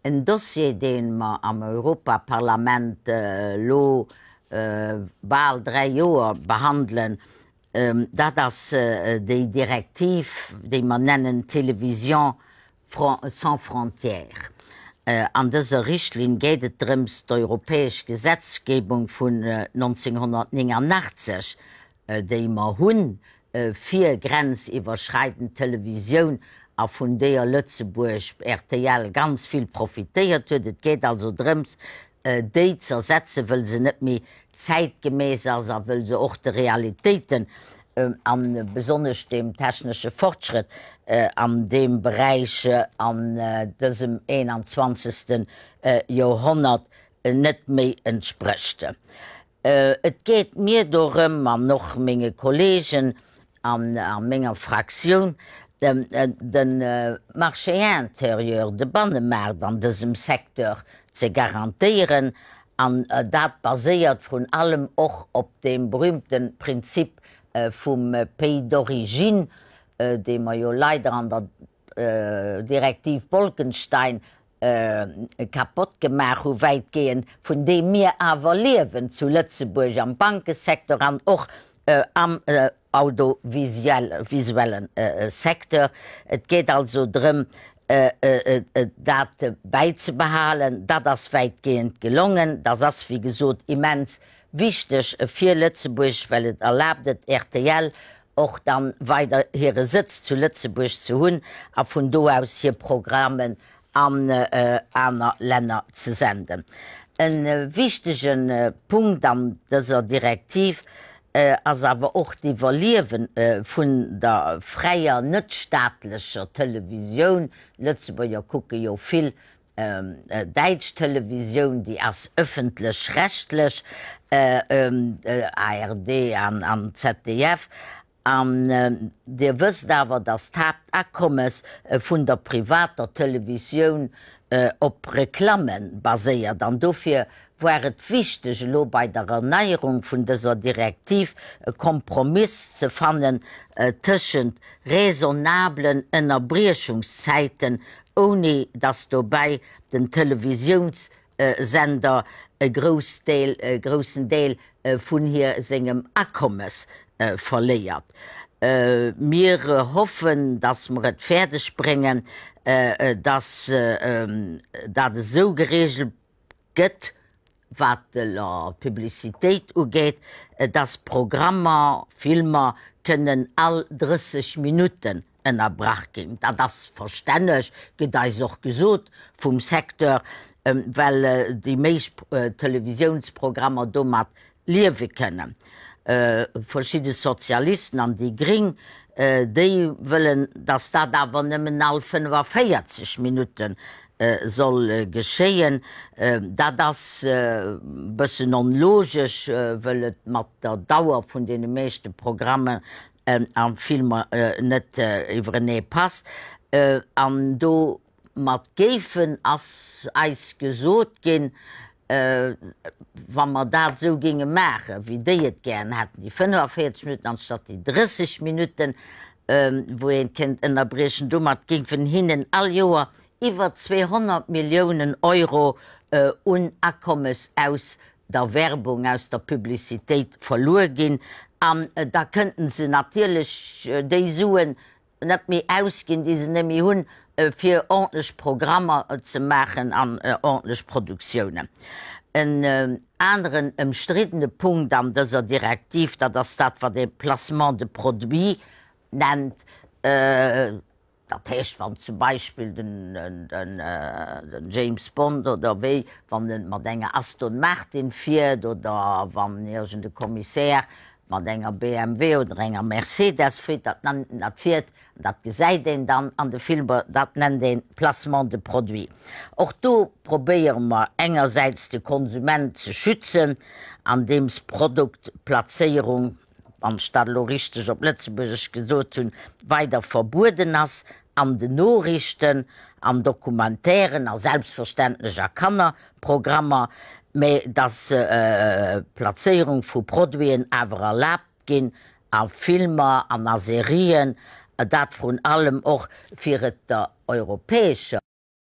En Dossier, dee mer am Europaparlament elo bal 3 Joer behandelen, dat ass déi Direktiv, déi mer nennen Télévision sans frontières. An dëser Richtlinn geet et drëms, d'europäesch Gesetzgebung vun 1989, déi mer hunn, fir grenziwwerschreidend Televisioun a vun deeër Lëtzebuerg, rtl, ganz vill profitéiert huet. Et geet also drëms, déi z'ersetzen, wëll se net méi zäitgemäss ass a wëll se och de Realitéiten a besonnesch dem technesche Fortschrëtt an deem Beräich an dësem 21. Joerhonnert net méi entsprécht. Et geet mir dorëm, an och menge Kollegen a menger Fraktioun, de Marché intérieur, de Bannemaart an dësem Secteur ze garantéieren. An dat baséiert vrun allem och op deem berühmte Prinzip vum Pays d'origine, dee mer jo leider an der Direktiv Bolkestein kapott gemaach hu wäitgehend, vun deem mir awer liewen zu Lëtzebuerg am Bankesecteur an och am audiovisuellen Secteur. Et geet also drëm, dat bäizebehalen. Dat ass wäitgehend gelongen. Dat ass, wéi gesot, immens wichteg fir Lëtzebuerg, well et erlaabt et rtl och dann weider hire Sëtz zu Lëtzebuerg ze hunn a vun do aus hir Programmen an aner Länner ze senden. E wichtege Punkt an dëser Direktiv ass awer och d'Iwwerliewe vun der fräier, net-staatlecher Televisioun. D'Lëtzebuerger kucke jo vill Däitsch Televisioun, déi ass ëffentlech-rechtlech, ARD an ZDF. An Dir wësst awer, datt d'Haaptakommes vun der privater Televisioun op Reklamme baséiert. An dofir war et wichteg, elo bei der Erneierung vun dëser Direktiv e Kompromiss ze fannen tëschent raisonnablen Ënnerbriechungszäiten ouni datt dobäi den Televisiounssender e Groussdeel, e groussen Deel vun hir sengem Akommes verléiert. Mir hoffen, datt mer et fäerdeg bréngen, datt dat esou geregelt gëtt, wat d'Publicitéit ugeet, dass Programmer, Filmer kënnen all 30 Minutten ënnerbrach ginn. Dat ass verstänneg, gëtt eis och gesot vum Secteur, well déi meescht Televisiounsprogrammer domat liewe kënnen. Verschidde Sozialisten an déi Gring, déi wëllen, datt dat awer nëmmen all 45 Minutte soll geschéien. Dat ass e bëssen onlogesch, wëll et mat der Dauer vun deene meeschte Programmen a Filmer net iwwerenee passt. An do Mat géifen ass eis gesot ginn, wa mer dat esou géinge maachen, wéi déi et gären hätten, déi 45 Minutten anstatt déi 30 Minutten, wou een kéint ënnerbriechen, domat géifen hinnen all Joer iwwer 200 Milliounen Euro un Akommes aus der Werbung, aus der Publicitéit verluer ginn. An da kënnten se natierlech déi Suen net méi ausginn, déi se net méi hunn, fir ordentlech Programmer ze maachen an ordentlech Produktiounen. En aneren ëmstriddene Punkt an dëser Direktiv, dat ass dat, wat ee Placement de produit nennt. Dat heescht, wann zum Beispill den James Bond oder wéi, wann e mat enger Aston Martin fiert oder wann iergend e Kommissär Mat enger BMW oder enger Mercedes fritt, dat nennt dat fiert, dat gesäit een dann an de Filmer, dat nennt een Placement de produit. Och do probéiere mer engersäits de Konsument ze schützen, andeems Produktplazéierung, wann ech dat elo richteg op Lëtzebuergesch gesot hunn, weider verbueden ass an den Noriichten, an Documentairen a selbstverständlech a Kannerprogrammer, mä dass Plazéierung vu Produiten awer erlaabt ginn a Filmer an a Serien, dat vrun allem och fir et der europäescher.